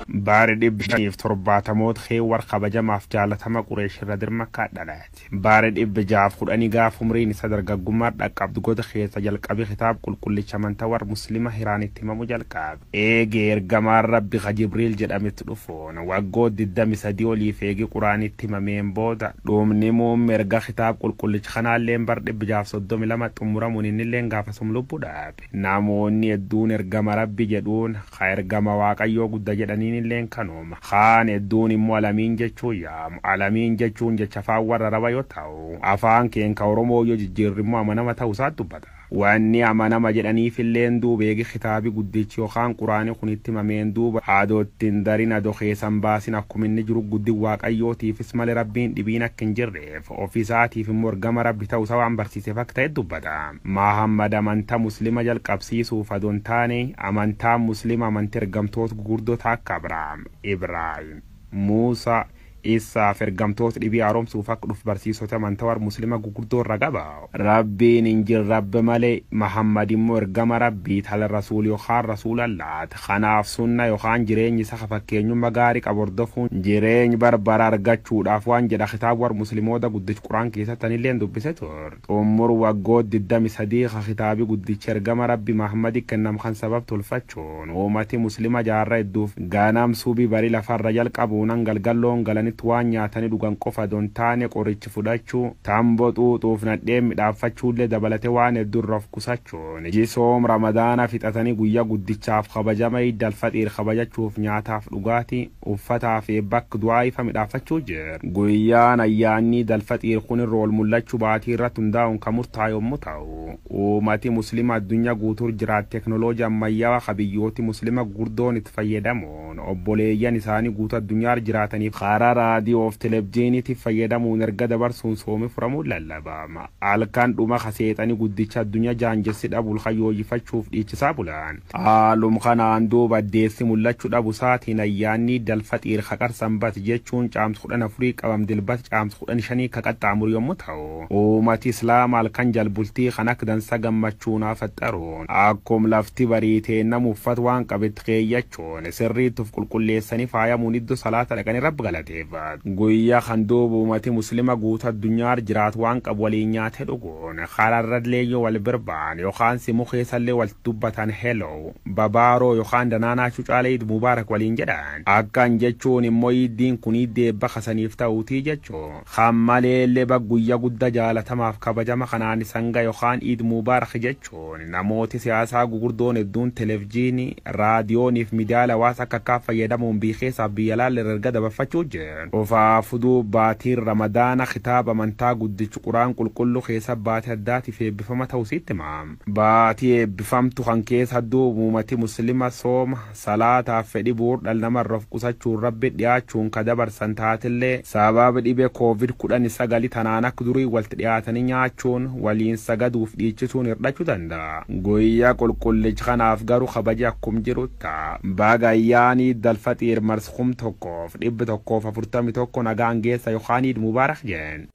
Baari 570moota keewwar kabajamaaf jaalatama Qureesh irra dirmakkaa dhalate. Baari 610 gaaf umriin isa dargaggummaa dhaqqabdu goda keessa jalqabe kitaaba qulqullicha amantaa warra Muslima Hiraanitti himamu jalqabe. Eegee ergamaan Rabbi ka Jibriil jedhametti dhufuun waggoota 23 oliif eegi Quraanitti himameen booda dhumni muummee erga kitaaba qulqullicha kanaalleen bar 632 xumuramuun innilleen gaafasum lubbuu dhaabe. Namoonni hedduun ergama Rabbi jedhuun ka ergama Waaqayyoo guddaa jedhaniin illeen kanuma. Kaan hedduun immoo alamiin jechuun yaamu. Alamiin jechuun jecha afaan warra Araba yoo ta'u, afaan keenya Oromoo yoo jijjiirri immoo amanama ta'uu isaa dubbata. Wanni amanama jedhaniif illeen duuba eegi kitaabi guddichi yookaan Quraanii kun itti himameen duuba haadottiin darin ado keessan baasin akkuma inni jiru guddi Waaqayyootiifis malee Rabbiin dhibiin akka hin jirreef ofiisaatiif immoo ergama Rabbi ta'uu isaa waan barsiiseef akka ta'e dubbata. Mahammad amantaa Muslima jalqabsiisuuf adoon taane amantaa Muslima amantii ergamtoota gurguddoota akka Abrahaam, Ibraahim, Muusaa, Isaaf ergamtoota dhibii haaromsuuf akka dhufu barsiisota amantaa warra Muslima gurguddoo irra qaba. Rabbiin hin jirre Rabbi malee Mahammad immoo ergama Rabbii tala rasuul yookaan rasuulallaati. Kanaaf sunna yookaan jireenyi isa fakkeenyummaa gaarii qabu hordofuun jireenya barbara argachuudhaaf waan jedha kitaaba warra Muslimoota guddicha Quraan keessatti anillee dubbise ture. Xumur waggoota 23 ka kitaabi guddicha ergama Rabbi Mahammadi kennam kan sabab tolfachuun uummati Muslima jaarraa hedduuf ganam subii barii lafarra jalqabuun galgalloon galanitti waan nyaatanii dhugan qofa don taane qorichi fudhachuu tamboo xuuxuuf nadheen midhaaffachuullee dabalate waan hedduu irra of qusachuun jisoom Ramadaana fixatanii guyyaa guddichaaf kabajama Iid Alfaxiir kabajachuuf nyaataaf dhugaatii uffataa fi bakka du'aa ifa midhaaffachuu jira. Guyyaan ayyaanni Iid Alfaxiir kun irra ol mul'achuu baatii irratti hundaa'uun kan murtaa'e yommuu ta'u, uummati Muslima addunyaa guutuu jiraat teknooloojii ammayyaawaa ka biyyooti Muslima gurguddoon itti fayyadamuun obboleeyyan isaanii guutuu addunyaa jiraataniif karaa raadiyoo fi televezyiiniitti fayyadamuun erga dabarsuun soomii furamuun lallabama. Halkan dhuma kaseexanii guddicha addunyaa jaanjessi dhabuun kayyooyyifachuuf dhiichisaa bulan. Haalum kanaan duuba addeessi mul'achuu dhabu isaatiin ayyaanni Iid Alfaxiir haqar sanbat jechuun caamsa 14 qabam dilbata caamsa 15 ka qaxxaamuru yommuu ta'u, uummati Islaama halkan jalbultii kan akka dansa gammachuun hafaxxaruun akkum lafti bariiteen nama uffata waan qabetti keeyyachuun sirriitti of qulqulleessanii faayamuun iddoo salaata dhaqanii Rabbi galateeffatu. Guyyaa kan duuba uummati Muslima guutuu addunyaa jiraatu waan qabu waliin nyaatee dhuguun karaarrallee yoo wal birbaan yookaan simu keessallee wal dubbatan hello babaaroo yookaan danaanaa cucaalee Iid Mubaarak waliin jedhan. Akkan jechuun immoo iiddiin kun iiddii eebba kasaniif ta'uutii jechuun. Kan maleellee guyyaa guddaa jaalatamaaf kabajama kanaan sanga yookaan Iid Mubaarak jechuun namooti siyaasaa gugurdoon hedduun televezyiinii, raadiyoonii fi miidiyaalee hawaasaa akka akkaa fayyadamuun biyya keessaaf biyya alaa erga dabarfachuu jiran. Ofaa fuduu baatiin Ramadaana kitaaba amantaa guddichi Quraan qulqulluu keessa baatii addaatiif eebbifama ta'uu sitti himama. Baatii eebbifamtu kan keessa duuba uummati Muslima sooma salaataaf fedhii bu'uura dhala namarra of qusachuun Rabbi dhiyaachuun ka dabarsan taatillee sababa dhibee COVID-19 tanaan akka durii walitti dhiyaatanii nyaachuun waliin sagaduuf dhiichisuun hir'achuu danda'a. Guyyaa qulqullicha kanaaf garuu kabaja akkum jiru ta'a. Baga ayyaanii Iid Alfaxiir mars 1141 nagaan geessa yookaan Iid Mubaarak jeen.